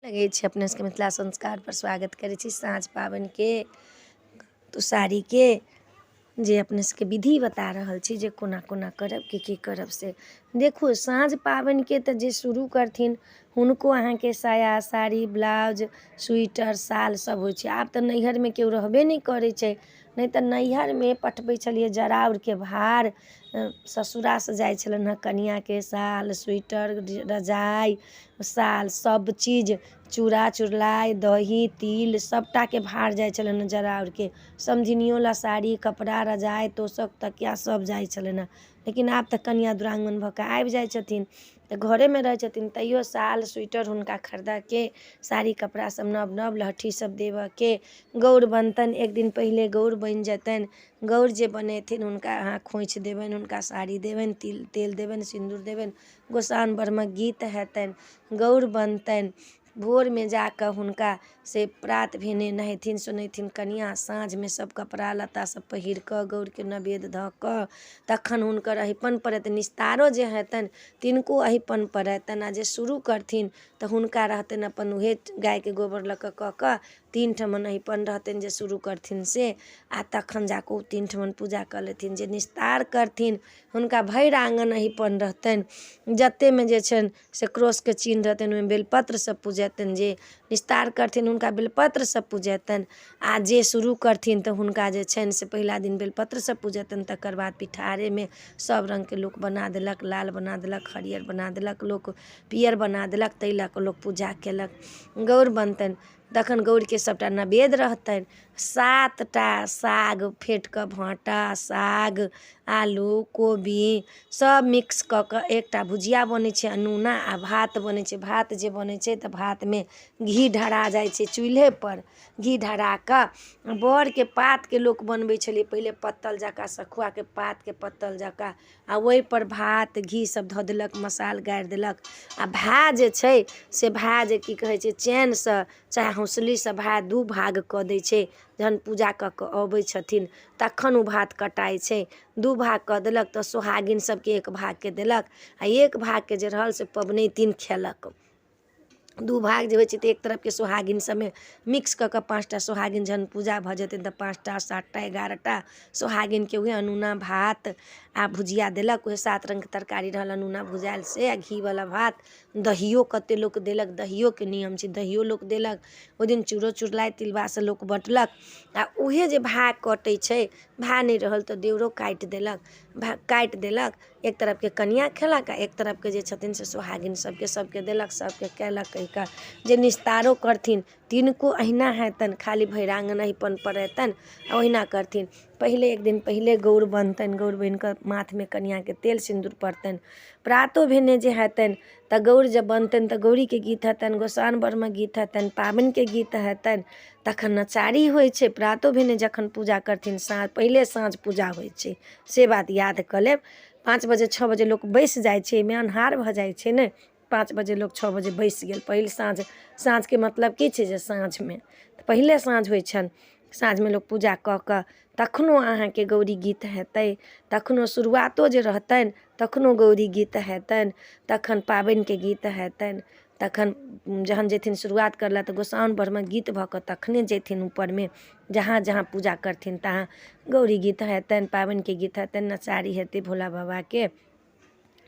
लगै छी अपने सबके मिथिला संस्कारपर स्वागत करै छी साँझ पाबनिके तुसारीके जे अपने सबके विधि बता रहल छी जे कोना कोना करब की की करब से देखू साँझ पाबनिके तऽ जे शुरू करथिन हुनको अहाँके साया साड़ी ब्लाउज स्वेटर साल सब होइ छै। आब तऽ नैहरमे केओ रहबे नहि करै छै, नहि तऽ नैहरमे पठबै छलियै जराउरके भार। ससुरासँ जाइ छलनि हँ कनिआँके साल, स्वेटर, रजाइ, साल सब चीज, चूड़ा चुड़लाइ, दही तिल सबटाके भार जाइ छलनि हँ जराउरके। समधिनियो लए साड़ी, कपड़ा, रजाइ, तोसक, तकिया सब जाइ छलनि हँ। लेकिन आब तऽ कनिआँ दुरागमन भऽ कऽ आबि जाइ छथिन तऽ घरेमे रहै छथिन, तैयो साल स्वेटर हुनका खरीदऽके, साड़ी कपड़ा सब नव नव लहठी सब देबऽके। गौर बनतनि, एक दिन पहिले गौर बनि जेतनि। गौर जे बनेथिन हुनका अहाँ खोँइछ देबनि, हुनका साड़ी देबनि, तिल तेल देबनि, सिन्दूर देबनि, गोसाउनि बरमे गीत हेतनि, गौर बनतनि। भोरमे जा कऽ हुनका से प्रात भेने नहेथिन सोनेथिन कनिआँ, साँझमे सब कपड़ा लत्ता सब पहिर कऽ गौरके नवेद धऽ कऽ तखन हुनकर अहिपन पड़तनि। निस्तारो जे हेतनि तिनको अहिपन पड़तनि। आ जे शुरू करथिन तऽ हुनका रहतनि अपन उएह गायके गोबर लऽ कऽ कऽ कऽ तीन ठमन अहिपन रहतनि जे शुरू करथिन से, आ तखन जा कऽ ओ तीन ठमन पूजा कऽ लेथिन। जे निस्तार करथिन हुनका भरि आङ्गन अहिपन रहतनि, जतेकमे जे छनि से क्रॉसके चिन्ह रहतनि, ओहिमे बेलपत्रसँ पूजेतनि। जे निस्तार करथिन हुनका बेलपत्रसँ पूजेतनि, आ जे शुरू करथिन तऽ हुनका जे छनि से पहिला दिन बेलपत्रसँ पूजेतनि। तकर बाद पिठारेमे सभ रङ्गके लोक बना देलक, लाल बना देलक, हरियर बना देलक, लोक पियर बना देलक, ताहि लऽ कऽ लोक पूजा कयलक। गौर बनतनि तखन गौरके सभटा नवेद रहतनि। सात टा साग फेँटि कऽ, भाँटा साग, आलू, कोबी सभ मिक्स कऽ कऽ एकटा भुजिया बनै छै अनूना, आ भात बनै छै। भात जे बनै छै तऽ भातमे घी ढरा जाइ छै चूल्हेपर। घी ढरा कऽ बड़के पातके लोक बनबै छलै पहिले पत्तल जँका, सखुआके पातके पत्तल जँका, आ ओहिपर भात घी सब धऽ देलक, मसाल गाड़ि देलक। आ भाय जे छै से भाय जे की कहै छै चेनसँ चाहे हौसलीसँ भाय दू भाग कऽ दै छै। जहन पूजा कऽ कऽ अबै छथिन तखन ओ भात कटाइ छै। दू भाग कऽ देलक तऽ सोहागिन सबके एक भागके देलक, आ एक भागके जे रहल से पबनैतिन खेलक। दू भाग जे होइ छै तऽ एक तरफके सोहागिन सबमे मिक्स कऽ कऽ पाँच टा सोहागिन जहन पूजा भऽ जेतनि तऽ पाँच टा, सात टा, 11 टा सोहागिनके उएह अनूना भात आ भुजिया देलक। उएह सात रङ्गके तरकारी रहल अनूना भुजायल से, आ घीवला भात। दहियो कतेक लोक देलक, दहियोके नियम छै, दहियो लोक देलक। ओहि दिन चूड़ो चुड़लाइ तिलबासँ लोक बँटलक। आ उएह जे भाग कटै छै, भाय नहि रहल तऽ देओरो काटि देलक, भाग काटि देलक। एक तरफके कनिआँ खेलक आ एक तरफके जे छथिन से सोहागिन सभके सभके देलक, सभके कयलक। कहि कऽ जे निस्तारो करथिन तिनको अहिना हेतनि, खाली भरि आङ्गन अहिपन पड़ेतनि आ ओहिना करथिन। पहिले एक दिन पहिले गौर बनतनि, गौर बनि कऽ माथमे कनिआँके तेल सिन्दूर पड़तनि। प्रातो भेने जे हेतनि तऽ गौर जब बनतनि तऽ गौरीके गीत हेतनि, गोसाउनि बरमे गीत हेतनि, पाबनिके गीत हेतनि, तखन नचारी होइ छै। प्रातो भेने जखन पूजा करथिन, साँझ पहिले साँझ पूजा होइ छै, से बात याद कऽ लेब। 5 बजे 6 बजे लोक बैसि जाइ छै, एहिमे अन्हार भऽ जाइ छै ने। 5 बजे लोक 6 बजे बैसि गेल पहिल साँझ। साँझके मतलब की छै जे साँझमे तऽ पहिले साँझ होइ छनि। साँझमे लोक पूजा कऽ कऽ तखनो अहाँके गौरी गीत हेतै, तखनो शुरुआतो जे रहतनि तखनो गौरी गीत हेतनि, तखन पाबनिके गीत हेतनि। तखन जहन जेथिन शुरुआत करऽ लए तऽ गोसाउनि परमे गीत भऽ कऽ तखने जेथिन ऊपरमे। जहाँ जहाँ पूजा करथिन तहाँ गौरी गीत हेतनि, पाबनिके गीत हेतनि, नचारी हेतै, भोला बाबाके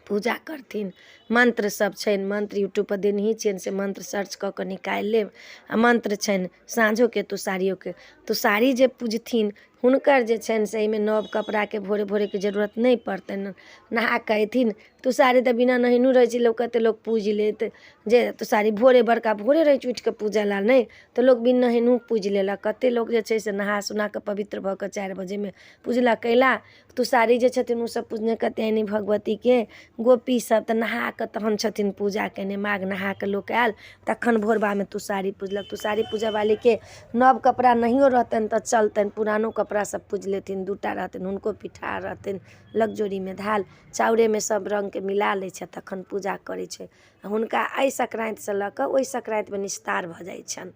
पूजा करथिन। मन्त्र सब छनि, मन्त्र यूट्यूबपर देनहि छियनि, से मन्त्र सर्च कऽ कऽ निकालि लेब। आ मन्त्र छनि साँझोके तुसारियोके। तुसारी जे पूजथिन हुनकर जे छनि से एहिमे नव कपड़ाके भोरे भोरेके जरूरत नहि पड़तनि। नहा कऽ अयथिन तुसारी तऽ बिना नहेनहु रहै छै लोक, कतेक लोक पूजि लेत जे तुसारी भोरे बड़का भोरे रहै छै उठि कऽ पूजय लए, नहि तऽ लोक बिन नहेनहु पूजि लेलक। कतेक लोक जे छै से नहा सोना कऽ पवित्र भऽ कऽ 4 बजेमे पुजलक कयला। तुसारी जे छथिन ओसभ पूजने कात्यायनी भगवतीके, गोपीसभ तऽ नहा कऽ तहन छथिन पूजा कयने। माघ नहा कऽ लोक आयल तखन भोरबामे तुसारी पुजलक। तुसारी पूजयवालीके नव कपड़ा नहियो रहतनि तऽ चलतनि, पुरानो कपड़ासँ पूजि लेथिन। दू टा रहतनि हुनको पिठार रहतनि लगजोरीमे धयल, चाउरेमे सभ रङ्गके मिला लै छै तखन पूजा करै छै। हुनका एहि संक्रान्तिसँ लऽ कऽ ओहि संक्रान्तिमे निस्तार भऽ जाइ छनि।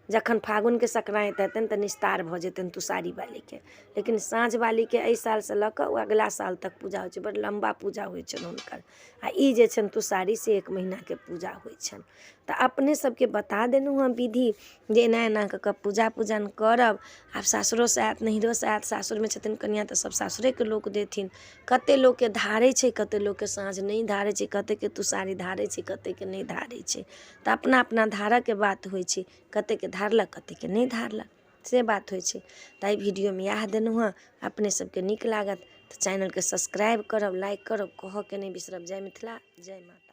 जखन फागुनके संक्रान्ति हेतनि तऽ निस्तार भऽ जेतनि तुसारीवालीके। लेकिन साँझवालीके एहि सालसँ लऽ कऽ ओ अगिला साल तक पूजा होइ छै, बड़ लम्बा पूजा होइ छनि हुनकर। आ ई जे छनि तुसारी से एक महीनाके पूजा होइ छनि। तऽ अपने सबके बता देलहुँ हँ विधि जे एना एना कऽ कऽ पूजा पूजन करब। आब सासुरोसँ आयत, नैहरोसँ आयत, सासुरमे छथिन कनिआँ तऽ सब सासुरेके लोक देथिन। कते लोकके धारै छै, कते लोकके साँझ नहि धारै छै, कतेके तुसारी धारै छै, कतेके नहि धारै छै। तऽ अपना अपना धारऽके बात होइ छै, कतेके धारलक, कतेके नहि धारलक, से बात होइ छै। तऽ एहि वीडियोमे इएह देलहुँ हँ। अपने सबके नीक लागत तऽ चैनलके सब्सक्राइब करब, लाइक करब, कहऽके नहि बिसरब। जय मिथिला, जय माता।